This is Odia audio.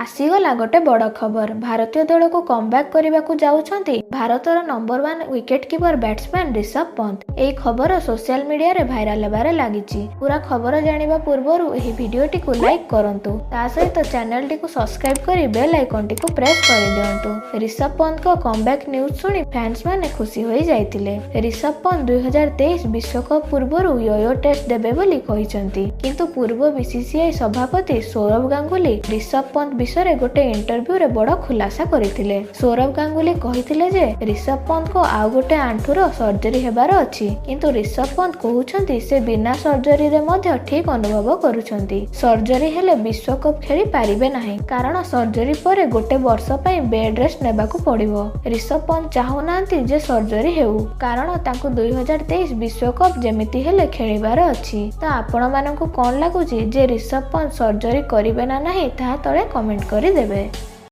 ଆସିଗଲା ଗୋଟେ ବଡ଼ ଖବର। ଭାରତୀୟ ଦଳକୁ କମବ୍ୟାକ୍ କରିବାକୁ ଯାଉଛନ୍ତି ଭାରତର number 1 wicket keeper batsman Rishabh Pant. ଏହି ଖବର ସୋସିଆଲ ମିଡିଆରେ ଭାଇରାଲ ହେବାରେ ଲାଗିଛି। ପୁରା ଖବର ଜାଣିବା ପୂର୍ବରୁ ଏହି ଭିଡିଓଟିକୁ ଲାଇକ୍ କରନ୍ତୁ, ତା ସହିତ ଚ୍ୟାନେଲଟିକୁ ସବସ୍କ୍ରାଇବ କରି ବେଲ୍ ଆଇକନଟିକୁ ପ୍ରେସ୍ କରିଦିଅନ୍ତୁ। ରିଷଭ ପନ୍ତଙ୍କ କମବ୍ୟାକ୍ ନ୍ୟୁଜ୍ ଶୁଣି ଫ୍ୟାନ୍ସ ମାନେ ଖୁସି ହୋଇଯାଇଥିଲେ। ରିଷଭ ପନ୍ତ 2023 ବିଶ୍ୱକପ୍ ପୂର୍ବରୁ ୟୋୟୋ ଟେଷ୍ଟ ଦେବେ ବୋଲି କହିଛନ୍ତି। କିନ୍ତୁ ପୂର୍ବ ବିସିସିଆଇ ସଭାପତି ସୌରଭ ଗାଙ୍ଗୁଲି ରିଷଭ ପନ୍ତ ବିଷୟରେ ଗୋଟେ ଇଣ୍ଟରଭ୍ୟୁରେ ବଡ଼ ଖୁଲାସା କରିଥିଲେ। ସୌରଭ ଗାଙ୍ଗୁଲି କହିଥିଲେ ଯେ ରିଷଭ ପନ୍ତଙ୍କ ଆଉ ଗୋଟେ ଆଣ୍ଠୁର ସର୍ଜରୀ ହେବାର ଅଛି, କିନ୍ତୁ ରିଷଭ ପନ୍ତ କହୁଛନ୍ତି ସେ ବିନା ସର୍ଜରୀରେ ମଧ୍ୟ ଠିକ୍ ଅନୁଭବ କରୁଛନ୍ତି। ସର୍ଜରୀ ହେଲେ ବିଶ୍ୱକପ୍ ଖେଳି ପାରିବେ ନାହିଁ, କାରଣ ସର୍ଜରୀ ପରେ ଗୋଟେ ବର୍ଷ ପାଇଁ ବେଡ୍ ରେଷ୍ଟ ନେବାକୁ ପଡ଼ିବ। ରିଷଭ ପନ୍ତ ଚାହୁଁନାହାନ୍ତି ଯେ ସର୍ଜରୀ ହେଉ, କାରଣ ତାଙ୍କୁ 2023 ବିଶ୍ୱକପ୍ ଯେମିତି ହେଲେ ଖେଳିବାର ଅଛି। ତ ଆପଣମାନଙ୍କୁ କଣ ଲାଗୁଛି ଯେ ରିଷଭ ପନ୍ତ ସର୍ଜରୀ କରିବେ ନା ନାହିଁ, ତାହା ତଳେ କମେଣ୍ଟ କରିଦେବେ।